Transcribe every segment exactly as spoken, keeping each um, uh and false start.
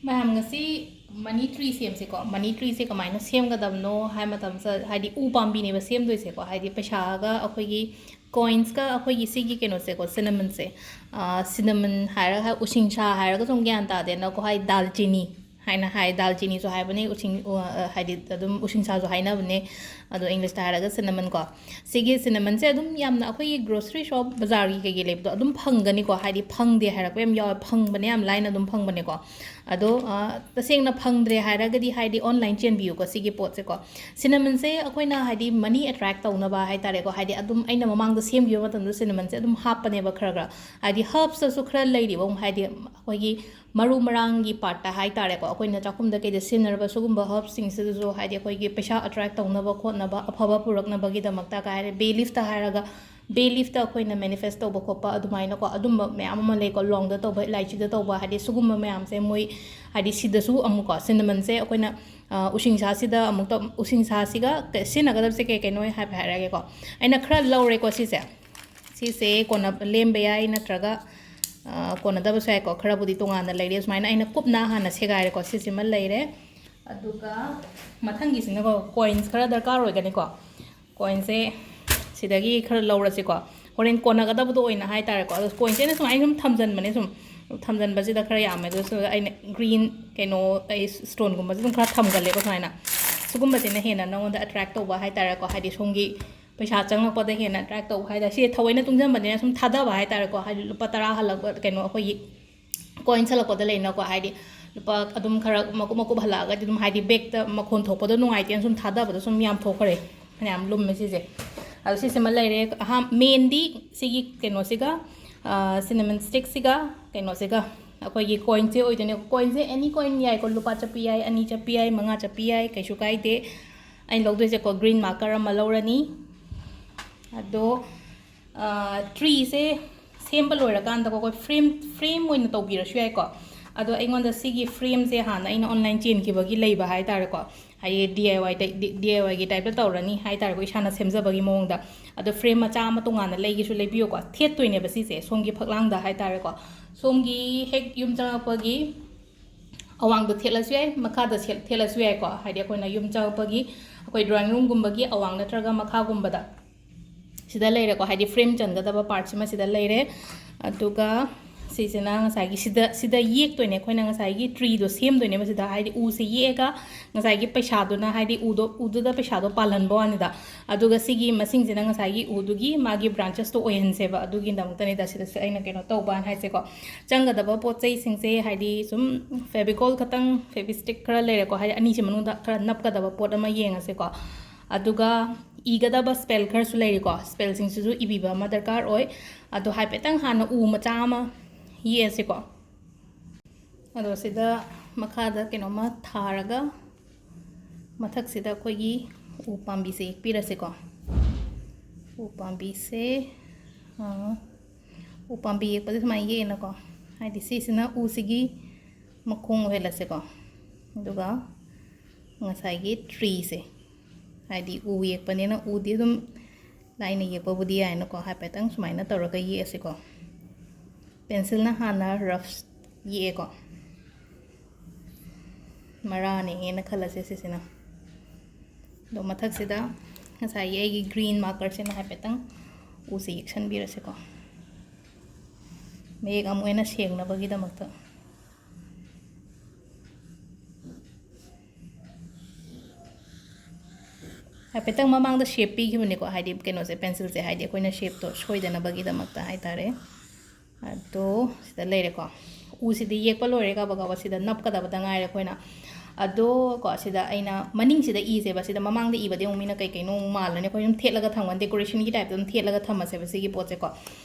ꯃꯌꯥꯝ, ꯉꯁꯤ money tree ꯁꯦꯝꯁꯦꯀꯣ꯫ Money ꯇ꯭ꯔꯤꯁꯦ ꯀꯃꯥꯏꯅ ꯁꯦꯝꯒꯗꯕꯅꯣ ꯍꯥꯏ ꯃꯇꯝꯁꯤꯗ, ꯍꯥꯏꯗꯤ ꯎ ꯄꯥꯝꯕꯤꯅꯦꯕ ꯁꯦꯝꯗꯣꯏꯁꯦꯀꯣ, ꯍꯥꯏꯗꯤ ꯄꯩꯁꯥꯒ ꯑꯩꯈꯣꯏꯒꯤ ꯀꯣꯏꯟꯁꯀ ꯑꯩꯈꯣꯏꯒꯤ ꯁꯤꯒꯤ ꯀꯩꯅꯣꯁꯦꯀꯣ, ꯁꯤꯅꯃꯟꯁꯦ꯫ ꯁꯤꯅꯃꯟ ꯍꯥꯏꯔꯒ, ꯎꯁꯤꯡꯁꯥ ꯍꯥꯏꯔꯒ ꯁꯨꯝ ꯒ꯭ꯌꯥꯟ ꯇꯥꯗꯦꯅꯀꯣ, ꯍꯥꯏꯗꯤ ꯗꯥꯜꯆꯤꯅꯤ ꯍꯥꯏꯅ ꯍꯥꯏ, ꯗꯥꯜꯆꯤꯅꯤꯁꯨ ꯍꯥꯏꯕꯅꯦ, ꯎꯁꯤꯡ-, ꯎ-, ꯍꯥꯏꯗꯤ ꯑꯗꯨꯝ ꯎꯁꯤꯡꯁꯥꯁꯨ ꯍꯥꯏꯅꯕꯅꯦ꯫ ꯑꯗꯣ ꯏꯪꯂꯤꯁꯇ ꯍꯥꯏꯔꯒ ꯁꯤꯅꯃꯟ ꯀꯣ꯫ ꯁꯤꯒꯤ ꯁꯤꯅꯃꯟꯁꯦ ꯑꯗꯨꯝ ꯌꯥꯝꯅ ꯑꯩꯈꯣꯏꯒꯤ ꯒ꯭ꯔꯣꯁꯔꯤ ꯁꯣꯞ, ꯕꯖꯥꯔꯒꯤ ꯀꯩꯀꯩ ꯂꯩꯕꯗꯣ ꯑꯗꯨꯝ ꯐꯪꯒꯅꯤꯀꯣ, ꯍꯥꯏꯗꯤ ꯐꯪꯗꯦ ꯍꯥꯏꯔꯛꯄ ꯌꯥꯝ ꯌꯥꯎꯋꯦ, ꯐꯪꯕꯅꯦ, ꯌꯥꯝ ꯂꯥꯏꯅ ꯑꯗꯨꯝ ꯐꯪꯕꯅꯦꯀꯣ꯫ ꯑꯗꯣ, ꯑ, ꯇꯁꯦꯡꯅ ꯐꯪꯗ꯭ꯔꯦ ꯍꯥꯏꯔꯒꯗꯤ, ꯍꯥꯏꯗꯤ ꯑꯣꯟꯂꯥꯏꯟ ꯆꯦꯟꯕꯤꯌꯨꯀꯣ ꯁꯤꯒꯤ ꯄꯣꯠꯁꯦꯀꯣ꯫ ꯁꯤꯅꯃꯟꯁꯦ ꯑꯩꯈꯣꯏꯅ ꯍꯥꯏꯗꯤ ꯃꯅꯤ ꯑꯦꯇ꯭ꯔꯦꯛ ꯇꯧꯅꯕ ꯍꯥꯏꯇꯥꯔꯦꯀꯣ, ꯍꯥꯏꯗꯤ ꯑꯗꯨꯝ ꯑꯩꯅ ꯃꯃꯥꯡꯗ ꯁꯦꯝꯈꯤꯕ ꯃꯇꯝꯗ ꯁꯤꯅꯃꯟꯁꯦ ꯑꯗꯨꯝ ꯍꯥꯞꯄꯅꯦꯕ ꯈꯔ ꯈꯔ, ꯍꯥꯏꯗꯤ ꯍꯔꯕꯁꯇꯁꯨ ꯈꯔ ꯂꯩꯔꯤꯕ ꯑꯃꯨꯛ, ꯍꯥꯏꯗꯤ ꯑꯩꯈꯣꯏꯒꯤ ꯃꯔꯨ ꯃꯔꯥꯡꯒꯤ ꯄꯥꯔꯠꯇ ꯍꯥꯏꯇꯥꯔꯦꯀꯣ, ꯑꯩꯈꯣꯏꯅ ꯆꯥꯛꯈꯨꯝꯗ ꯀꯩꯗ ꯁꯤꯖꯤꯟꯅꯔꯕ ꯁꯤꯒꯨꯝꯕ ꯍꯔꯕꯁꯁꯤꯡꯁꯤꯗꯁꯨ ꯍꯥꯏꯗꯤ ꯑꯩꯈꯣꯏꯒꯤ ꯄꯩꯁꯥ ꯑꯦꯇ꯭ꯔꯦꯛ ꯇꯧꯅꯕ ꯈꯣꯠꯅꯕ, ꯑꯐꯕ ꯄꯨꯔꯛꯅꯕꯒꯤꯗꯃꯛꯇ ꯀꯩ ꯍꯥꯏꯔꯦ, ꯕꯦ ꯂꯤꯐꯇ ꯍꯥꯏꯔꯒ ꯕꯦ ꯂꯤꯐꯇ ꯑꯩꯈꯣꯏꯅ ꯃꯦꯅꯤꯐꯦꯁ ꯇꯧꯕ ꯈꯣꯠꯄ ꯑꯗꯨꯃꯥꯏꯅꯀꯣ, ꯑꯗꯨꯝꯕ ꯃꯌꯥꯝ ꯑꯃ ꯂꯩꯀꯣ, ꯂꯣꯡꯗ ꯇꯧꯕ, ꯏꯂꯥꯏꯆꯤꯗ ꯇꯧꯕ, ꯍꯥꯏꯗꯤ ꯁꯤꯒꯨꯝꯕ ꯃꯌꯥꯝꯁꯦ ꯃꯣꯏ ꯍꯥꯏꯗꯤ ꯁꯤꯗꯁꯨ ꯑꯃꯨꯛꯀꯣ ꯁꯤꯅꯃꯟꯁꯦ ꯑꯩꯈꯣꯏꯅ, ꯑ, ꯎꯁꯤꯡꯁꯥꯁꯤꯗ ꯑꯃꯨꯛꯇ, ꯎꯁꯤꯡꯁꯥꯁꯤꯒ ꯀ-, ꯁꯤꯖꯤꯟꯅꯒꯗꯕꯁꯦ ꯀꯩ ꯀꯩꯅꯣ ꯍꯥꯏꯐꯦꯠ ꯍꯥꯏꯔꯛꯑꯒꯦꯀꯣ꯫ ꯑꯩꯅ ꯈꯔ ꯂꯧꯔꯦꯀꯣ ꯁꯤꯁꯦ꯫ ꯁꯤꯁꯦ ꯀꯣꯟꯅ ꯂꯦꯝꯕ ꯌꯥꯏ, ꯅꯠꯇ꯭ꯔꯒ, ꯑ, ꯀꯣꯟꯅꯗꯕꯁꯨ ꯌꯥꯏꯀꯣ꯫ ꯈꯔꯕꯨꯗꯤ ꯇꯣꯉꯥꯟꯅ ꯂꯩꯔꯦ꯫ ꯁꯨꯃꯥꯏꯅ ꯑꯩꯅ ꯀꯨꯞꯅ ꯍꯥꯟꯅ ꯁꯦꯒꯥꯏꯔꯦꯀꯣ꯫ ꯁꯤꯁꯤꯃ ꯂꯩꯔꯦ꯫ ꯑꯗꯨꯒ ꯃꯊꯪꯒꯤꯁꯤꯅꯀꯣ, ꯀꯣꯏꯟꯁ ꯈꯔ ꯗꯔꯀꯥꯔ ꯑꯣꯏꯒꯅꯤꯀꯣ꯫ ꯀꯣꯏꯟꯁꯦ ꯁꯤꯗꯒꯤ ꯈꯔ ꯂꯧꯔꯁꯤꯀꯣ꯫ ꯍꯣꯔꯦꯟ ꯀꯣꯟꯅꯒꯗꯕꯗꯣ ꯑꯣꯏꯅ ꯍꯥꯏꯇꯥꯔꯦꯀꯣ꯫ ꯑꯗꯣ ꯀꯣꯏꯟꯁꯦ ꯑꯩꯅ ꯁꯨꯃꯥꯏꯅ ꯁꯨꯝ ꯊꯝꯖꯟꯕꯅꯦ, ꯁꯨꯝ ꯊꯝꯖꯟꯕꯁꯤꯗ ꯈꯔ ꯌꯥꯝꯃꯦ꯫ ꯑꯗꯨꯁꯨ ꯑꯩꯅ ꯒ꯭ꯔꯤꯟ ꯀꯩꯅꯣ, ꯑꯩ ꯁ꯭ꯇꯣꯟꯒꯨꯝꯕꯁꯦ ꯑꯗꯨꯝ ꯈꯔ ꯊꯝꯒꯜꯂꯦꯀꯣ ꯁꯨꯃꯥꯏꯅ꯫ ꯁꯤꯒꯨꯝꯕꯁꯤꯅ ꯍꯦꯟꯅ ꯅꯉꯣꯟꯗ ꯑꯦꯇ꯭ꯔꯦꯛ ꯇꯧꯕ ꯍꯥꯏꯇꯥꯔꯦꯀꯣ꯫ ꯍꯥꯏꯗꯤ ꯁꯣꯝꯒꯤ ꯄꯩꯁꯥ ꯆꯪꯉꯛꯄꯗ ꯍꯦꯟꯅ ꯑꯦꯇ꯭ꯔꯦꯛ ꯇꯧꯕ ꯍꯥꯏꯇꯥꯔꯦ꯫ ꯁꯤ ꯊꯑꯣꯏꯅ ꯇꯨꯡꯁꯤꯟꯕꯅꯤꯅ ꯁꯨꯝ ꯊꯥꯗꯕ ꯍꯥꯏꯇꯥꯔꯦꯀꯣ꯫ ꯍꯥꯏꯗꯤ ꯂꯨꯄꯥ ꯇꯔꯥ ꯍꯜꯂꯛꯄ, ꯀꯩꯅꯣ, ꯑꯩꯈꯣꯏꯒꯤ ꯀꯣꯏꯟ ꯍꯜꯂꯛꯄꯗ ꯂꯩꯅꯀꯣ, ꯍꯥꯏꯗꯤ ꯂꯨꯄꯥ ꯑꯗꯨꯝ ꯈꯔ ꯃꯀꯨꯞ ꯃꯀꯨꯞ ꯍꯜꯂꯛꯑꯒꯗꯤ ꯑꯗꯨꯝ, ꯍꯥꯏꯗꯤ ꯕꯦꯛꯇ ꯃꯈꯣꯟ ꯊꯣꯛꯄꯗꯣ ꯅꯨꯡꯉꯥꯏꯇꯦꯅ ꯁꯨꯝ ꯊꯥꯗꯕꯗꯣ ꯁꯨꯝ ꯌꯥꯝ ꯊꯣꯛꯈ꯭ꯔꯦ, ꯐꯅꯌꯥꯝ ꯂꯨꯝꯃꯦ ꯁꯤꯁꯦ꯫ ꯑꯗꯣ ꯁꯤꯁꯤꯃ ꯂꯩꯔꯦ꯫ ꯑꯍꯥꯟ-, ꯃꯦꯟꯗꯤ ꯁꯤꯒꯤ ꯀꯩꯅꯣꯁꯤꯒ, ꯁꯤꯅꯃꯟ ꯁ꯭ꯇꯤꯛꯁꯤꯒ ꯀꯩꯅꯣꯁꯤꯒ ꯑꯩꯈꯣꯏꯒꯤ ꯀꯣꯏꯟꯁꯦ ꯑꯣꯏꯗꯣꯏꯅꯦ꯫ ꯀꯣꯏꯟꯁꯦ ꯑꯦꯅꯤ ꯀꯣꯏꯟ ꯌꯥꯏꯀꯣ, ꯂꯨꯄꯥ ꯆꯠꯄꯤ ꯌꯥꯏ, ꯑꯅꯤ ꯆꯠꯄꯤ ꯌꯥꯏ, ꯃꯉꯥ ꯆꯠꯄꯤ ꯌꯥꯏ, ꯀꯩꯁꯨ ꯀꯥꯏꯗꯦ꯫ ꯑꯩꯅ ꯂꯧꯗꯣꯏꯁꯦꯀꯣ, ꯒ꯭ꯔꯤꯟ ꯃꯥꯔꯀꯔ ꯑꯃ ꯂꯧꯔꯅꯤ꯫ ꯑꯗꯣ, ꯑ, ꯇ꯭ꯔꯤꯁꯦ ꯁꯦꯝꯕ ꯂꯣꯏꯔꯀꯥꯟꯗꯀꯣ, ꯑꯩꯈꯣꯏ ꯐ꯭ꯔꯦꯝ, ꯐ꯭ꯔꯦꯝ ꯑꯣꯏꯅ ꯇꯧꯕꯤꯔꯁꯨ ꯌꯥꯏꯀꯣ꯫ ꯑꯗꯣ ꯑꯩꯉꯣꯟꯗ ꯁꯤꯒꯤ ꯐ꯭ꯔꯦꯝꯁꯦ ꯍꯥꯟꯅ ꯑꯩꯅ ꯑꯣꯟꯂꯥꯏꯟ ꯆꯦꯟꯈꯤꯕꯒꯤ ꯂꯩꯕ ꯍꯥꯏꯇꯥꯔꯦꯀꯣ꯫ ꯍꯥꯏꯗꯤ ꯗꯤ ꯑꯥꯏ ꯋꯥꯏ ꯇꯩ-, ꯗꯤ-, ꯗꯤ ꯑꯥꯏ ꯋꯥꯏꯒꯤ ꯇꯥꯏꯞꯇ ꯇꯧꯔꯅꯤ ꯍꯥꯏꯇꯥꯔꯦꯀꯣ, ꯏꯁꯥꯅ ꯁꯦꯝꯖꯕꯒꯤ ꯃꯑꯣꯡꯗ꯫ ꯑꯗꯣ ꯐ꯭ꯔꯦꯝ ꯃꯆꯥ ꯑꯃ ꯇꯣꯉꯥꯟꯅ ꯂꯩꯒꯦꯁꯨ ꯂꯩꯕꯤꯌꯨꯀꯣ꯫ ꯊꯦꯠꯇꯣꯏꯅꯦꯕ ꯁꯤꯁꯦ ꯁꯣꯝꯒꯤ ꯐꯛꯂꯥꯡꯗ ꯍꯥꯏꯇꯥꯔꯦꯀꯣ꯫ ꯁꯣꯝꯒꯤ ꯍꯦꯛ ꯌꯨꯝ ꯆꯪꯉꯛꯄꯒꯤ ꯑꯋꯥꯡꯗ ꯊꯦꯠꯂꯁꯨ ꯌꯥꯏ, ꯃꯈꯥꯗ ꯁꯦꯠ-, ꯊꯦꯠꯂꯁꯨ ꯌꯥꯏꯀꯣ꯫ ꯍꯥꯏꯗꯤ ꯑꯩꯈꯣꯏꯅ ꯌꯨꯝ ꯆꯪꯉꯛꯄꯒꯤ ꯑꯩꯈꯣꯏ drawing roomꯒꯨꯝꯕꯒꯤ ꯑꯋꯥꯡ ꯅꯠꯇ꯭ꯔꯒ ꯃꯈꯥꯒꯨꯝꯕꯗ ꯁꯤꯗ ꯂꯩꯔꯦꯀꯣ꯫ ꯍꯥꯏꯗꯤ frame ꯆꯟꯒꯗꯕ partꯁꯤꯃ ꯁꯤꯗ ꯂꯩꯔꯦ꯫ ꯑꯗꯨꯒ ꯁꯤꯁꯤꯅ ꯉꯁꯥꯏꯒꯤ ꯁꯤꯗ, ꯁꯤꯗ ꯌꯦꯛꯇꯣꯏꯅꯦ ꯑꯩꯈꯣꯏꯅ ꯉꯁꯥꯏꯒꯤ treeꯗꯣ ꯁꯦꯝꯗꯣꯏꯅꯦꯕ ꯁꯤꯗ꯫ ꯍꯥꯏꯗꯤ ꯎꯁꯦ ꯌꯦꯛꯑꯒ ꯉꯁꯥꯏꯒꯤ ꯄꯩꯁꯥꯗꯨꯅ, ꯍꯥꯏꯗꯤ ꯎꯗꯣ, ꯎꯗꯨꯗ ꯄꯩꯁꯥꯗꯣ ꯄꯥꯜꯍꯟꯕ ꯋꯥꯅꯤꯗ꯫ ꯑꯗꯨꯒ ꯁꯤꯒꯤ ꯃꯁꯤꯡꯁꯤꯅ ꯉꯁꯥꯏꯒꯤ ꯎꯗꯨꯒꯤ ꯃꯥꯒꯤ branchesꯇꯣ ꯑꯣꯏꯍꯟꯁꯦꯕ꯫ ꯑꯗꯨꯒꯤꯗꯃꯛꯇꯅꯤꯗ ꯁꯤꯗꯁꯨ ꯑꯩꯅ ꯀꯩꯅꯣ ꯇꯧꯕ ꯍꯥꯏꯅ ꯍꯥꯏꯁꯦꯀꯣ꯫ ꯆꯪꯒꯗꯕ ꯄꯣꯠ ꯆꯩꯁꯤꯡꯁꯦ ꯍꯥꯏꯗꯤ ꯁꯨꯝ Fevicol ꯈꯛꯇꯪ, Fevistick ꯈꯔ ꯂꯩꯔꯦꯀꯣ꯫ ꯍꯥꯏꯗꯤ ꯑꯅꯤꯁꯤ ꯃꯅꯨꯡꯗ ꯈꯔ ꯅꯞꯀꯗꯕ ꯄꯣꯠ ꯑꯃ ꯌꯦꯡꯉꯁꯦꯀꯣ꯫ ꯑꯗꯨꯒ ꯏꯒꯗꯕ spell ꯈꯔꯁꯨ ꯂꯩꯔꯤꯀꯣ꯫ Spellꯁꯤꯡꯁꯤꯁꯨ ꯏꯕꯤꯕ ꯑꯃ ꯗꯔꯀꯥꯔ ꯑꯣꯏ꯫ ꯑꯗꯣ ꯍꯥꯏꯐꯦꯠꯇꯪ ꯍꯥꯟꯅ ꯎ ꯃꯆꯥ ꯑꯃ ꯌꯦꯛꯑꯁꯤꯀꯣ꯫ ꯑꯗꯣ ꯁꯤꯗ ꯃꯈꯥꯗ ꯀꯩꯅꯣꯝꯃ ꯊꯥꯔꯒ ꯃꯊꯛꯁꯤꯗ ꯑꯩꯈꯣꯏꯒꯤ ꯎ ꯄꯥꯝꯕꯤꯁꯦ ꯌꯦꯛꯄꯤꯔꯁꯤꯀꯣ꯫ ꯎ ꯄꯥꯝꯕꯤꯁꯦ, ꯑ, ꯎ ꯄꯥꯝꯕꯤ ꯌꯦꯛꯄꯁꯦ ꯁꯨꯃꯥꯏꯅ ꯌꯦꯛꯑꯦꯅꯀꯣ꯫ ꯍꯥꯏꯗꯤ ꯁꯤꯁꯤꯅ ꯎꯁꯤꯒꯤ ꯃꯈꯣꯡ ꯑꯣꯏꯍꯜꯂꯁꯦꯀꯣ꯫ ꯑꯗꯨꯒ ꯉꯁꯥꯏꯒꯤ treeꯁꯦ, ꯍꯥꯏꯗꯤ ꯎ ꯌꯦꯛꯄꯅꯤꯅ ꯎꯗꯤ ꯑꯗꯨꯝ ꯂꯥꯏꯅ ꯌꯦꯛꯄꯕꯨꯗꯤ ꯌꯥꯏꯅꯀꯣ꯫ ꯍꯥꯏꯐꯦꯠꯇꯪ ꯁꯨꯃꯥꯏꯅ ꯇꯧꯔꯒ ꯌꯦꯛꯑꯁꯤꯀꯣ꯫ Pencilꯅ ꯍꯥꯟꯅ rough ꯌꯦꯛꯑꯦꯀꯣ꯫ ꯃꯔꯥꯅꯦꯅ ꯈꯜꯂꯁꯦ ꯁꯤꯁꯤꯅ꯫ ꯑꯗꯣ ꯃꯊꯛꯁꯤꯗ ꯉꯁꯥꯏꯒꯤ ꯑꯩꯒꯤ green markerꯁꯤꯅ ꯍꯥꯏꯐꯦꯠꯇꯪ ꯎꯁꯦ ꯌꯦꯛꯁꯟꯕꯤꯔꯁꯤꯀꯣ꯫ ꯃꯌꯦꯛ ꯑꯃꯨꯛ ꯍꯦꯟꯅ ꯁꯦꯡꯅꯕꯒꯤꯗꯃꯛꯇ꯫ ꯍꯥꯏꯐꯦꯠꯇꯪ ꯃꯃꯥꯡꯗ shape ꯄꯤꯈꯤꯕꯅꯤꯀꯣ, ꯍꯥꯏꯗꯤ ꯀꯩꯅꯣꯁꯦ, pencilꯁꯦ, ꯍꯥꯏꯗꯤ ꯑꯩꯈꯣꯏꯅ shapeꯇꯣ ꯁꯣꯏꯗꯅꯕꯒꯤꯗꯃꯛꯇ ꯍꯥꯏꯇꯥꯔꯦ꯫ ꯑꯗꯣ ꯁꯤꯗ ꯂꯩꯔꯦꯀꯣ꯫ ꯎꯁꯤꯗꯤ ꯌꯦꯛꯄ ꯂꯣꯏꯔꯦ, ꯀꯕꯛ ꯀꯕꯛ ꯁꯤꯗ ꯅꯞꯀꯗꯕꯗ ꯉꯥꯏꯔꯦ ꯑꯩꯈꯣꯏꯅ꯫ ꯑꯗꯣ ꯀꯣ, ꯁꯤꯗ ꯑꯩꯅ ꯃꯅꯤꯡꯁꯤꯗ ꯏꯁꯦꯕ, ꯁꯤꯗ ꯃꯃꯥꯡꯗ ꯏꯕꯗꯤ ꯑꯃꯨꯛ ꯃꯤꯅ ꯀꯩ ꯀꯩꯅꯣ ꯑꯃꯨꯛ ꯃꯥꯜꯂꯅꯤ꯫ ꯑꯩꯈꯣꯏ ꯑꯗꯨꯝ ꯊꯦꯠꯂꯒ ꯊꯝꯒꯅꯤ, decorationꯒꯤ typeꯇ ꯑꯗꯨꯝ ꯊꯦꯠꯂꯒ ꯊꯝꯃꯁꯦꯕ ꯁꯤꯒꯤ ꯄꯣꯠꯁꯦꯀꯣ꯫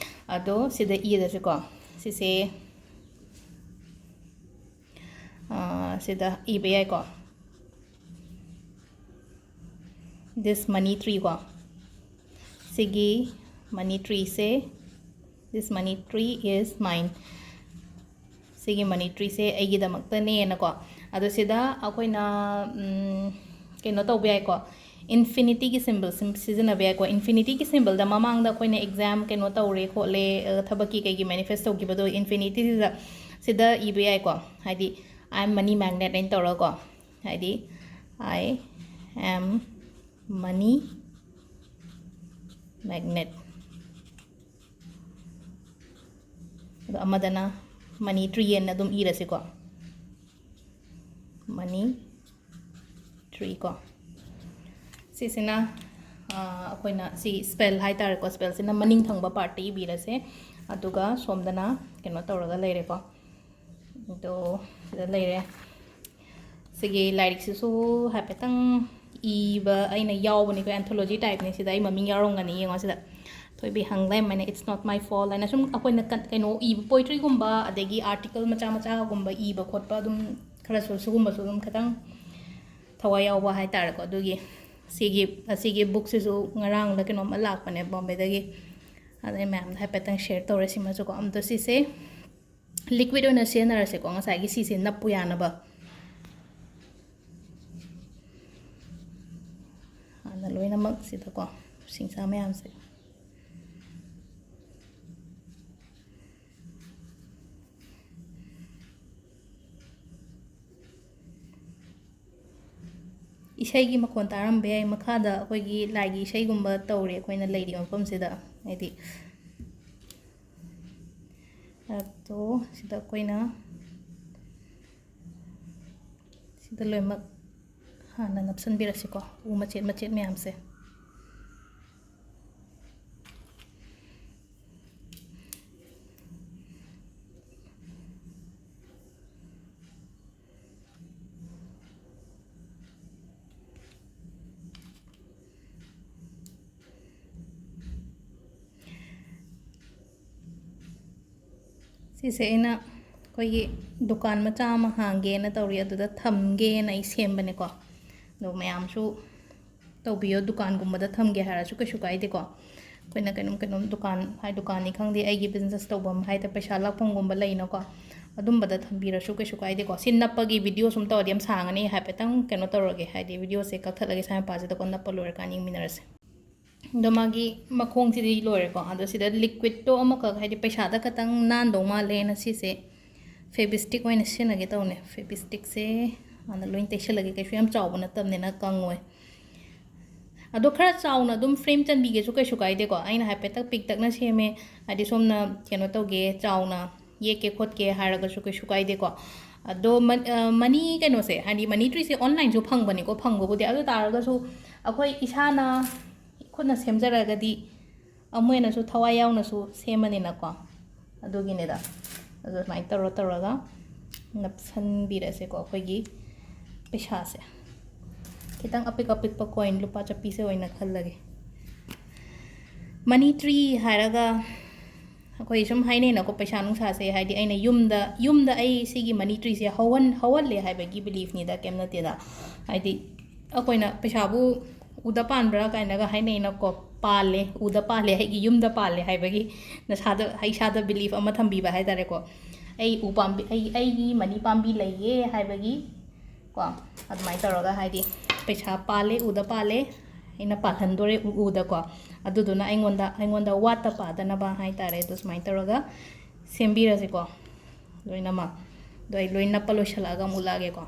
ꯑꯗꯣ ꯁꯤꯗ ꯏꯔꯁꯤꯀꯣ꯫ ꯁꯤꯁꯦ, ꯑ, ꯁꯤꯗ ꯏꯕ ꯌꯥꯏꯀꯣ꯫ This money tree ꯀꯣ꯫ ꯁꯤꯒꯤ money treeꯁꯦ, this money tree is mine꯫ ꯁꯤꯒꯤ money treeꯁꯦ ꯑꯩꯒꯤꯗꯃꯛꯇꯅꯦꯅꯀꯣ꯫ ꯑꯗꯣ ꯁꯤꯗ ꯑꯩꯈꯣꯏꯅ, ꯎꯝ, ꯀꯩꯅꯣ ꯇꯧꯕ ꯌꯥꯏꯀꯣ, infinityꯒꯤ symbol ꯁꯤꯝ ꯁꯤꯖꯤꯟꯅꯕ ꯌꯥꯏꯀꯣ꯫ Infinityꯒꯤ symbolꯗ ꯃꯃꯥꯡꯗ ꯑꯩꯈꯣꯏꯅ exam ꯀꯩꯅꯣ ꯇꯧꯔꯦ ꯈꯣꯠꯂꯦ, ꯑ, ꯊꯕꯛꯀꯤ ꯀꯩꯒꯤ manifest ꯇꯧꯈꯤꯕꯗꯣ infinityꯁꯤꯗ, ꯁꯤꯗ ꯏꯕ ꯌꯥꯏꯀꯣ꯫ ꯍꯥꯏꯗꯤ, I am money magnet ꯍꯥꯏꯅ ꯇꯧꯔꯒꯀꯣ, ꯍꯥꯏꯗꯤ I am money magnet, ꯑꯗꯣ ꯑꯃꯗꯅ money tree ꯍꯥꯏꯅ ꯑꯗꯨꯝ ꯏꯔꯁꯤꯀꯣ, money tree ꯀꯣ꯫ ꯁꯤꯁꯤꯅ, ꯑ, ꯑꯩꯈꯣꯏꯅ ꯁꯤ spell ꯍꯥꯏ ꯇꯥꯔꯦꯀꯣ, spellꯁꯤꯅ ꯃꯅꯤꯡ ꯊꯪꯕ partꯇ ꯏꯕꯤꯔꯁꯦ꯫ ꯑꯗꯨꯒ ꯁꯣꯝꯗꯅ ꯀꯩꯅꯣ ꯇꯧꯔꯒ ꯂꯩꯔꯦꯀꯣ, ꯑꯗꯣ ꯁꯤꯗ ꯂꯩꯔꯦ꯫ ꯁꯤꯒꯤ ꯂꯥꯏꯔꯤꯛꯁꯤꯁꯨ ꯍꯥꯏꯐꯦꯠꯇꯪ ꯏꯕ ꯑꯩꯅ ꯌꯥꯎꯕꯅꯤꯀꯣ, anthology typeꯅꯤ꯫ ꯁꯤꯗ ꯑꯩ ꯃꯃꯤꯡ ꯌꯥꯎꯔꯝꯒꯅꯤ, ꯌꯦꯡꯉꯣ ꯁꯤꯗ꯫ ꯊꯣꯏꯕꯤ ꯍꯪꯂꯦꯝ ꯍꯥꯏꯅ It's Not My Fault ꯍꯥꯏꯅ ꯁꯨꯝ ꯑꯩꯈꯣꯏꯅ ꯀ-, ꯀꯩꯅꯣ ꯏꯕ, poetryꯒꯨꯝꯕ ꯑꯗꯒꯤ article ꯃꯆꯥ ꯃꯆꯥꯒꯨꯝꯕ ꯏꯕ ꯈꯣꯠꯄ ꯑꯗꯨꯝ ꯈꯔꯁꯨ ꯁꯤꯒꯨꯝꯕꯁꯨ ꯑꯗꯨꯝ ꯈꯤꯇꯪ ꯊꯋꯥꯏ ꯌꯥꯎꯕ ꯍꯥꯏ ꯇꯥꯔꯦꯀꯣ꯫ ꯑꯗꯨꯒꯤ ꯁꯤꯒꯤ, ꯑꯁꯤꯒꯤ bookꯁꯤꯁꯨ ꯉꯔꯥꯡꯂ ꯀꯩꯅꯣꯝꯃ ꯂꯥꯛꯄꯅꯦ ꯕꯣꯝꯕꯦꯗꯒꯤ꯫ ꯑꯗꯩ ꯃꯌꯥꯝꯗ ꯍꯥꯏꯐꯦꯠꯇꯪ share ꯇꯧꯔꯦ ꯁꯤꯃꯁꯨꯀꯣ꯫ ꯑꯝꯇ ꯁꯤꯁꯦ liquid ꯑꯣꯏꯅ ꯁꯤꯖꯤꯟꯅꯔꯁꯦꯀꯣ, ꯉꯁꯥꯏꯒꯤ ꯁꯤꯁꯦ ꯅꯞꯄꯨ ꯌꯥꯅꯕ꯫ ꯍꯥꯟꯅ ꯂꯣꯏꯅꯃꯛ ꯁꯤꯗꯀꯣ, ꯁꯤꯡꯁꯥ ꯃꯌꯥꯝꯁꯦ꯫ ꯏꯁꯩꯒꯤ ꯃꯈꯣꯟ ꯇꯥꯔꯝꯕ ꯌꯥꯏ꯫ ꯃꯈꯥꯗ ꯑꯩꯈꯣꯏꯒꯤ ꯂꯥꯏꯒꯤ ꯏꯁꯩꯒꯨꯝꯕ ꯇꯧꯔꯤ ꯑꯩꯈꯣꯏꯅ ꯂꯩꯔꯤꯕ ꯃꯐꯝꯁꯤꯗ, ꯍꯥꯏꯗꯤ꯫ ꯑꯗꯣ ꯁꯤꯗ ꯑꯩꯈꯣꯏꯅ ꯁꯤꯗ ꯂꯣꯏꯅꯃꯛ ꯍꯥꯟꯅ ꯅꯞꯁꯤꯟꯕꯤꯔꯁꯤꯀꯣ, ꯎ ꯃꯆꯦꯠ ꯃꯆꯦꯠ ꯃꯌꯥꯝꯁꯦ꯫ ꯁꯤꯁꯦ ꯑꯩꯅ ꯑꯩꯈꯣꯏꯒꯤ ꯗꯨꯀꯥꯟ ꯃꯆꯥ ꯑꯃ ꯍꯥꯡꯒꯦꯅ ꯇꯧꯔꯤ, ꯑꯗꯨꯗ ꯊꯝꯒꯦꯅ ꯑꯩ ꯁꯦꯝꯕꯅꯦꯀꯣ꯫ ꯑꯗꯣ ꯃꯌꯥꯝꯁꯨ ꯇꯧꯕꯤꯌꯣ, ꯗꯨꯀꯥꯟꯒꯨꯝꯕꯗ ꯊꯝꯒꯦ ꯍꯥꯏꯔꯁꯨ ꯀꯩꯁꯨ ꯀꯥꯏꯗꯦꯀꯣ꯫ ꯑꯩꯈꯣꯏꯅ ꯀꯩꯅꯣꯝ ꯀꯩꯅꯣꯝ ꯗꯨꯀꯥꯟ, ꯍꯥꯏ, ꯗꯨꯀꯥꯟꯅꯤ ꯈꯪꯗꯦ, ꯑꯩꯒꯤ business ꯇꯧꯐꯝ ꯍꯥꯏꯗꯤ ꯄꯩꯁꯥ ꯂꯥꯛꯐꯝꯒꯨꯝꯕ ꯂꯩꯅꯀꯣ, ꯑꯗꯨꯝꯕꯗ ꯊꯝꯕꯤꯔꯁꯨ ꯀꯩꯁꯨ ꯀꯥꯏꯗꯦꯀꯣ꯫ ꯁꯤ ꯅꯞꯄꯒꯤ videoꯁꯨ ꯑꯗꯨꯝ ꯇꯧꯔꯗꯤ ꯌꯥꯝ ꯁꯥꯡꯉꯅꯤ, ꯍꯥꯏꯐꯦꯠꯇꯪ ꯀꯩꯅꯣ ꯇꯧꯔꯒꯦ, ꯍꯥꯏꯗꯤ videoꯁꯦ ꯀꯛꯊꯠꯂꯒꯦ ꯁ꯭ꯋꯥꯏ ꯃꯄꯥꯁꯤꯗꯀꯣ, ꯅꯞꯄ ꯂꯣꯏꯔꯀꯥꯟꯗ ꯌꯦꯡꯃꯤꯟꯅꯔꯁꯦ꯫ ꯑꯗꯣ ꯃꯥꯒꯤ ꯃꯈꯣꯡꯁꯤꯗꯤ ꯂꯣꯏꯔꯦꯀꯣ꯫ ꯑꯗꯣ ꯁꯤꯗ liquidꯇꯣ ꯑꯃꯈꯛ, ꯍꯥꯏꯗꯤ ꯄꯩꯁꯥꯗ ꯈꯇꯪ ꯅꯥꯟꯗꯧ ꯃꯥꯜꯂꯦꯅ ꯁꯤꯁꯦ ꯐꯦꯕꯤꯁꯇꯤꯛ ꯑꯣꯏꯅ ꯁꯤꯖꯤꯟꯅꯒꯦ ꯇꯧꯅꯦ꯫ ꯐꯦꯕꯤꯁꯇꯤꯛꯁꯦ ꯍꯥꯟꯅ ꯂꯣꯏ ꯇꯩꯁꯜꯂꯒꯦ, ꯀꯩꯁꯨ ꯌꯥꯝ ꯆꯥꯎꯕ ꯅꯠꯇꯕꯅꯤꯅ ꯀꯪꯉꯣꯏ꯫ ꯑꯗꯣ ꯈꯔ ꯆꯥꯎꯅ ꯑꯗꯨꯝ ꯐ꯭ꯔꯦꯝ ꯆꯟꯕꯤꯒꯦꯁꯨ ꯀꯩꯁꯨ ꯀꯥꯏꯗꯦꯀꯣ꯫ ꯑꯩꯅ ꯍꯥꯏꯐꯦꯠꯇꯪ ꯄꯤꯛꯇꯛꯅ ꯁꯦꯝꯃꯦ, ꯍꯥꯏꯗꯤ ꯁꯣꯝꯅ ꯀꯩꯅꯣ ꯇꯧꯒꯦ, ꯆꯥꯎꯅ ꯌꯦꯛꯀꯦ ꯈꯣꯠꯀꯦ ꯍꯥꯏꯔꯒꯁꯨ ꯀꯩꯁꯨ ꯀꯥꯏꯗꯦꯀꯣ꯫ ꯑꯗꯣ ꯃꯟ-, ꯑ, ꯃꯅꯤ ꯀꯩꯅꯣꯁꯦ, ꯍꯥꯏꯗꯤ ꯃꯅꯤ ꯇ꯭ꯔꯤꯁꯦ ꯑꯣꯟꯂꯥꯏꯟꯁꯨ ꯐꯪꯕꯅꯤꯀꯣ, ꯐꯪꯕꯕꯨꯗꯤ꯫ ꯑꯗꯨ ꯇꯥꯔꯒꯁꯨ ꯑꯩꯈꯣꯏ ꯏꯁꯥꯅ ꯈꯨꯠꯅ ꯁꯦꯝꯖꯔꯒꯗꯤ ꯑꯃꯨꯛ ꯍꯦꯟꯅꯁꯨ ꯊꯋꯥꯏ ꯌꯥꯎꯅꯁꯨ ꯁꯦꯝꯃꯅꯤꯅꯀꯣ, ꯑꯗꯨꯒꯤꯅꯤꯗ꯫ ꯑꯗꯨ ꯁꯨꯃꯥꯏꯅ ꯇꯧꯔ ꯇꯧꯔꯒ ꯅꯞꯁꯟꯕꯤꯔꯁꯦꯀꯣ ꯑꯩꯈꯣꯏꯒꯤ ꯄꯩꯁꯥꯁꯦ꯫ ꯈꯤꯇꯪ ꯑꯄꯤꯛ ꯑꯄꯤꯛꯄ ꯀꯣꯏꯟ ꯂꯨꯄꯥ ꯆꯠꯄꯤꯁꯦ ꯑꯣꯏꯅ ꯈꯜꯂꯒꯦ꯫ ꯃꯅꯤ ꯇ꯭ꯔꯤ ꯍꯥꯏꯔꯒ ꯑꯩꯈꯣꯏ ꯁꯨꯝ ꯍꯥꯏꯅꯩꯅꯀꯣ, ꯄꯩꯁꯥ ꯅꯨꯡꯁꯥꯁꯦ, ꯍꯥꯏꯗꯤ ꯑꯩꯅ ꯌꯨꯝꯗ, ꯌꯨꯝꯗ ꯑꯩ ꯁꯤꯒꯤ ꯃꯅꯤ ꯇ꯭ꯔꯤꯁꯦ ꯍꯧꯍꯟ-, ꯍꯧꯍꯜꯂꯦ ꯍꯥꯏꯕꯒꯤ ꯕꯤꯂꯤꯐꯅꯤꯗ, ꯀꯩꯝ ꯅꯠꯇꯦꯗ꯫ ꯍꯥꯏꯗꯤ ꯑꯩꯈꯣꯏꯅ ꯄꯩꯁꯥꯕꯨ ꯎꯗ ꯄꯥꯟꯕ꯭ꯔꯥ ꯀꯥꯏꯅꯒ ꯍꯥꯏꯅꯩꯅꯀꯣ, ꯄꯥꯜꯂꯦ, ꯎꯗ ꯄꯥꯜꯂꯦ, ꯑꯩꯒꯤ ꯌꯨꯝꯗ ꯄꯥꯜꯂꯦ ꯍꯥꯏꯕꯒꯤ ꯅꯁꯥꯗ, ꯏꯁꯥꯗ ꯕꯤꯂꯤꯐ ꯑꯃ ꯊꯝꯕꯤꯕ ꯍꯥꯏ ꯇꯥꯔꯦꯀꯣ꯫ ꯑꯩ ꯎ ꯄꯥꯝꯕꯤ, ꯑꯩ, ꯑꯩꯒꯤ ꯃꯅꯤ ꯄꯥꯝꯕꯤ ꯂꯩꯌꯦ ꯍꯥꯏꯕꯒꯤ ꯀꯣ, ꯑꯗꯨꯃꯥꯏꯅ ꯇꯧꯔꯒ, ꯍꯥꯏꯗꯤ ꯄꯩꯁꯥ ꯄꯥꯜꯂꯦ, ꯎꯗ ꯄꯥꯜꯂꯦ, ꯑꯩꯅ ꯄꯥꯜꯍꯟꯗꯣꯔꯦ ꯎ-, ꯎꯗꯀꯣ꯫ ꯑꯗꯨꯗꯨꯅ ꯑꯩꯉꯣꯟꯗ, ꯑꯩꯉꯣꯟꯗ ꯋꯥꯠꯇ ꯄꯥꯗꯅꯕ ꯍꯥꯏ ꯇꯥꯔꯦ꯫ ꯑꯗꯨ ꯁꯨꯃꯥꯏꯅ ꯇꯧꯔꯒ ꯁꯦꯝꯕꯤꯔꯁꯤꯀꯣ ꯂꯣꯏꯅꯃꯛ꯫ ꯑꯗꯣ ꯑꯩ ꯂꯣꯏ ꯅꯞꯄ ꯂꯣꯏꯁꯤꯜꯂꯛꯑꯒ ꯑꯃꯨꯛ ꯎꯠꯂꯛꯑꯒꯦꯀꯣ꯫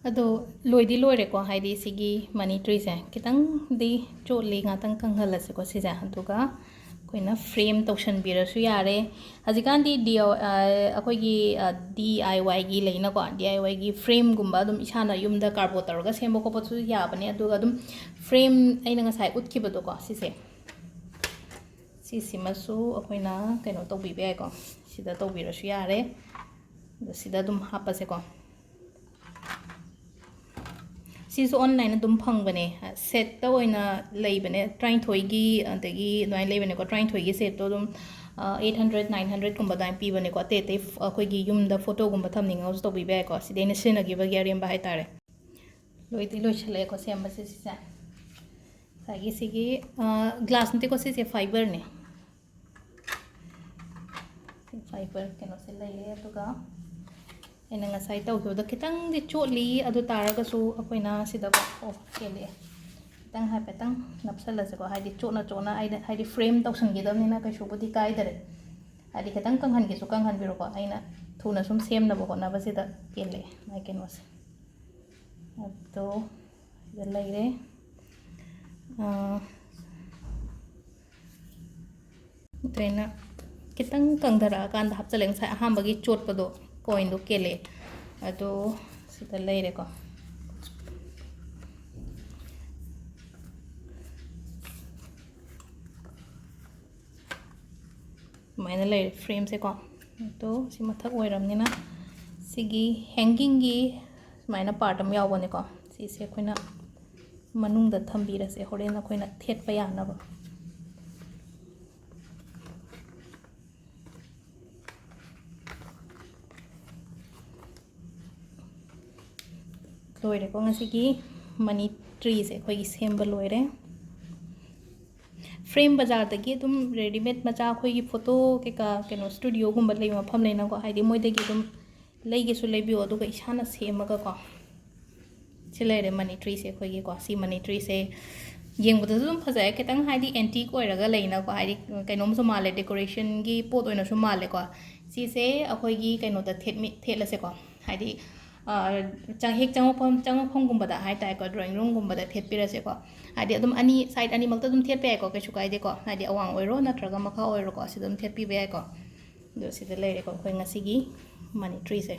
ꯑꯗꯣ ꯂꯣꯏꯗꯤ ꯂꯣꯏꯔꯦꯀꯣ, ꯍꯥꯏꯗꯤ ꯁꯤꯒꯤ ꯃꯅꯤ ꯇ꯭ꯔꯤꯁꯦ ꯈꯤꯇꯪꯗꯤ ꯆꯣꯠꯂꯤ, ꯉꯥꯛꯇꯪ ꯀꯪꯍꯜꯂꯁꯤꯀꯣ ꯁꯤꯁꯦ꯫ ꯑꯗꯨꯒ ꯑꯩꯈꯣꯏꯅ ꯐ꯭ꯔꯦꯝ ꯇꯧꯁꯟꯕꯤꯔꯁꯨ ꯌꯥꯔꯦ꯫ ꯍꯧꯖꯤꯛꯀꯥꯟꯗꯤ ꯗꯤ-, ꯑ, ꯑꯩꯈꯣꯏꯒꯤ, ꯑ, ꯗꯤ ꯑꯥꯏ ꯋꯥꯏꯒꯤ ꯂꯩꯅꯀꯣ, ꯗꯤ ꯑꯥꯏ ꯋꯥꯏꯒꯤ ꯐ꯭ꯔꯦꯝꯒꯨꯝꯕ ꯑꯗꯨꯝ ꯏꯁꯥꯅ ꯌꯨꯝꯗ ꯀꯥꯔꯕꯣꯔꯗ ꯇꯧꯔꯒ ꯁꯦꯝꯕ ꯈꯣꯠꯄꯁꯨ ꯌꯥꯕꯅꯦ꯫ ꯑꯗꯨꯒ ꯑꯗꯨꯝ ꯐ꯭ꯔꯦꯝ ꯑꯩꯅ ꯉꯁꯥꯏ ꯎꯠꯈꯤꯕꯗꯣꯀꯣ, ꯁꯤꯁꯦ, ꯁꯤꯁꯤꯃꯁꯨ ꯑꯩꯈꯣꯏꯅ ꯀꯩꯅꯣ ꯇꯧꯕꯤꯕ ꯌꯥꯏꯀꯣ, ꯁꯤꯗ ꯇꯧꯕꯤꯔꯁꯨ ꯌꯥꯔꯦ꯫ ꯑꯗꯣ ꯁꯤꯗ ꯑꯗꯨꯝ ꯍꯥꯞꯄꯁꯦꯀꯣ꯫ ꯁꯤꯁꯨ ꯑꯣꯟꯂꯥꯏꯟ ꯑꯗꯨꯝ ꯐꯪꯕꯅꯦ, ꯁꯦꯠꯇ ꯑꯣꯏꯅ ꯂꯩꯕꯅꯦ, ꯇꯔꯥꯅꯤꯊꯣꯏꯒꯤ, ꯑꯗꯒꯤ ꯑꯗꯨꯃꯥꯏꯅ ꯂꯩꯕꯅꯦꯀꯣ꯫ ꯇꯔꯥꯅꯤꯊꯣꯏꯒꯤ ꯁꯦꯠꯇꯣ ꯑꯗꯨꯝ, ꯑ, eight hundred, nine hundred ꯀꯨꯝꯕ ꯑꯗꯨꯃꯥꯏꯅ ꯄꯤꯕꯅꯦꯀꯣ꯫ ꯑꯇꯩ ꯑꯇꯩ ꯐ-, ꯑꯩꯈꯣꯏꯒꯤ ꯌꯨꯝꯗ ꯐꯣꯇꯣꯒꯨꯝꯕ ꯊꯝꯅꯤꯡꯉꯒꯁꯨ ꯇꯧꯕꯤꯕ ꯌꯥꯏꯀꯣ꯫ ꯁꯤꯗꯤ ꯑꯩꯅ ꯁꯤꯖꯤꯟꯅꯈꯤꯕꯒꯤ ꯑꯔꯦꯝꯕ ꯍꯥꯏꯇꯥꯔꯦ꯫ ꯂꯣꯏꯗꯤ ꯂꯣꯏꯁꯤꯜꯂꯛꯑꯦꯀꯣ ꯁꯦꯝꯕꯁꯦ ꯁꯤꯁꯦ꯫ ꯉꯁꯥꯏꯒꯤ ꯁꯤꯒꯤ, ꯑ, ꯒ꯭ꯂꯥꯁ ꯅꯠꯇꯦꯀꯣ, ꯁꯤꯁꯦ ꯐꯥꯏꯕꯔꯅꯦ꯫ ꯐꯥꯏꯕꯔ ꯀꯩꯅꯣꯁꯦ ꯂꯩꯔꯦ꯫ ꯑꯗꯨꯒ ꯑꯩꯅ ꯉꯁꯥꯏ ꯇꯧꯈꯤꯕꯗꯣ ꯈꯤꯇꯪꯗꯤ ꯆꯣꯠꯂꯤ, ꯑꯗꯨ ꯇꯥꯔꯒꯁꯨ ꯑꯩꯈꯣꯏꯅ ꯁꯤꯗ, ꯑꯣ, ꯀꯦꯜꯂꯛꯑꯦ꯫ ꯈꯤꯇꯪ ꯍꯥꯏꯐꯦꯠꯇꯪ ꯅꯞꯁꯜꯂꯁꯤꯀꯣ, ꯍꯥꯏꯗꯤ ꯆꯣꯠꯅ ꯆꯣꯠꯅ, ꯍꯥꯏꯗꯤ, ꯍꯥꯏꯗꯤ ꯐ꯭ꯔꯦꯝ ꯇꯧꯁꯟꯈꯤꯗꯕꯅꯤꯅ ꯀꯩꯁꯨꯕꯨꯗꯤ ꯀꯥꯏꯗꯔꯦ꯫ ꯍꯥꯏꯗꯤ ꯈꯤꯇꯪ ꯀꯪꯍꯟꯒꯦꯁꯨ ꯀꯪꯍꯟꯕꯤꯔꯣꯀꯣ꯫ ꯑꯩꯅ ꯊꯨꯅ ꯁꯨꯝ ꯁꯦꯝꯅꯕ ꯍꯣꯠꯅꯕꯁꯤꯗ ꯀꯦꯜꯂꯛꯑꯦ ꯃꯥꯏ ꯀꯩꯅꯣꯁꯦ꯫ ꯑꯗꯣ ꯁꯤꯗ ꯂꯩꯔꯦ꯫ ꯑꯥ, ꯑꯗꯨꯃꯥꯏꯅ ꯈꯤꯇꯪ ꯀꯪꯊꯔꯛꯑꯀꯥꯟꯗ ꯍꯥꯞꯆꯤꯜꯂꯦ꯫ ꯉꯁꯥꯏ ꯑꯍꯥꯟꯕꯒꯤ ꯆꯣꯠꯄꯗꯣ, ꯀꯣꯏꯟꯗꯣ ꯀꯦꯜꯂꯛꯑꯦ꯫ ꯑꯗꯣ ꯁꯤꯗ ꯂꯩꯔꯦꯀꯣ꯫ ꯁꯨꯃꯥꯏꯅ ꯂꯩꯔꯦ ꯐ꯭ꯔꯦꯝꯁꯦꯀꯣ꯫ ꯑꯗꯣ ꯁꯤ ꯃꯊꯛ ꯑꯣꯏꯔꯕꯅꯤꯅ ꯁꯤꯒꯤ ꯍꯦꯡꯒꯤꯡꯒꯤ ꯁꯨꯃꯥꯏꯅ ꯄꯥꯔꯠ ꯑꯃ ꯌꯥꯎꯕꯅꯦꯀꯣ꯫ ꯁꯤꯁꯦ ꯑꯩꯈꯣꯏꯅ ꯃꯅꯨꯡꯗ ꯊꯝꯕꯤꯔꯁꯦ, ꯍꯣꯔꯦꯟ ꯑꯩꯈꯣꯏꯅ ꯊꯦꯠꯄ ꯌꯥꯅꯕ꯫ ꯂꯣꯏꯔꯦꯀꯣ ꯉꯁꯤꯒꯤ ꯃꯅꯤ ꯇ꯭ꯔꯤꯁꯦ ꯑꯩꯈꯣꯏꯒꯤ ꯁꯦꯝꯕ ꯂꯣꯏꯔꯦ꯫ ꯐ꯭ꯔꯦꯝ ꯕꯖꯥꯔꯗꯒꯤ ꯑꯗꯨꯝ ꯔꯦꯗꯤꯃꯦꯗ ꯃꯆꯥ ꯑꯩꯈꯣꯏꯒꯤ ꯐꯣꯇꯣ ꯀꯩꯀꯥ ꯀꯩꯅꯣ ꯁ꯭ꯇꯨꯗꯤꯑꯣꯒꯨꯝꯕ ꯂꯩꯕ ꯃꯐꯝ ꯂꯩꯅꯀꯣ, ꯍꯥꯏꯗꯤ ꯃꯣꯏꯗꯒꯤ ꯑꯗꯨꯝ ꯂꯩꯒꯦꯁꯨ ꯂꯩꯕꯤꯌꯣ, ꯑꯗꯨꯒ ꯏꯁꯥꯅ ꯁꯦꯝꯃꯒꯀꯣ꯫ ꯁꯤ ꯂꯩꯔꯦ ꯃꯅꯤ ꯇ꯭ꯔꯤꯁꯦ ꯑꯩꯈꯣꯏꯒꯤꯀꯣ꯫ ꯁꯤ ꯃꯅꯤ ꯇ꯭ꯔꯤꯁꯦ ꯌꯦꯡꯕꯗꯁꯨ ꯑꯗꯨꯝ ꯐꯖꯩ, ꯈꯤꯇꯪ ꯍꯥꯏꯗꯤ ꯑꯦꯟꯇꯤꯛ ꯑꯣꯏꯔꯒ ꯂꯩꯅꯀꯣ, ꯍꯥꯏꯗꯤ ꯀꯩꯅꯣꯝꯁꯨ ꯃꯥꯜꯂꯦ, ꯗꯦꯀꯣꯔꯦꯁꯟꯒꯤ ꯄꯣꯠ ꯑꯣꯏꯅꯁꯨ ꯃꯥꯜꯂꯦꯀꯣ꯫ ꯁꯤꯁꯦ ꯑꯩꯈꯣꯏꯒꯤ ꯀꯩꯅꯣꯗ ꯊꯦꯠꯃꯤ-, ꯊꯦꯠꯂꯁꯦꯀꯣ, ꯍꯥꯏꯗꯤ, ꯑ, ꯆꯪ-, ꯍꯦꯛ ꯆꯪꯉꯛꯐꯝ, ꯆꯪꯉꯛꯐꯝꯒꯨꯝꯕꯗ ꯍꯥꯏ ꯇꯥꯔꯦꯀꯣ, ꯗ꯭ꯔꯣꯌꯤꯡ ꯔꯨꯝꯒꯨꯝꯕꯗ ꯊꯦꯠꯄꯤꯔꯁꯦꯀꯣ꯫ ꯍꯥꯏꯗꯤ ꯑꯗꯨꯝ ꯑꯅꯤ, ꯁꯥꯏꯠ ꯑꯅꯤꯃꯛꯇ ꯑꯗꯨꯝ ꯊꯦꯠꯄ ꯌꯥꯏꯀꯣ, ꯀꯩꯁꯨ ꯀꯥꯏꯗꯦꯀꯣ꯫ ꯍꯥꯏꯗꯤ ꯑꯋꯥꯡ ꯑꯣꯏꯔꯣ ꯅꯠꯇ꯭ꯔꯒ ꯃꯈꯥ ꯑꯣꯏꯔꯣꯀꯣ, ꯁꯤꯗ ꯑꯗꯨꯝ ꯊꯦꯠꯄꯤꯕ ꯌꯥꯏꯀꯣ꯫ ꯑꯗꯣ ꯁꯤꯗ ꯂꯩꯔꯦꯀꯣ ꯑꯩꯈꯣꯏ ꯉꯁꯤꯒꯤ ꯃꯅꯤ ꯇ꯭ꯔꯤꯁꯦ꯫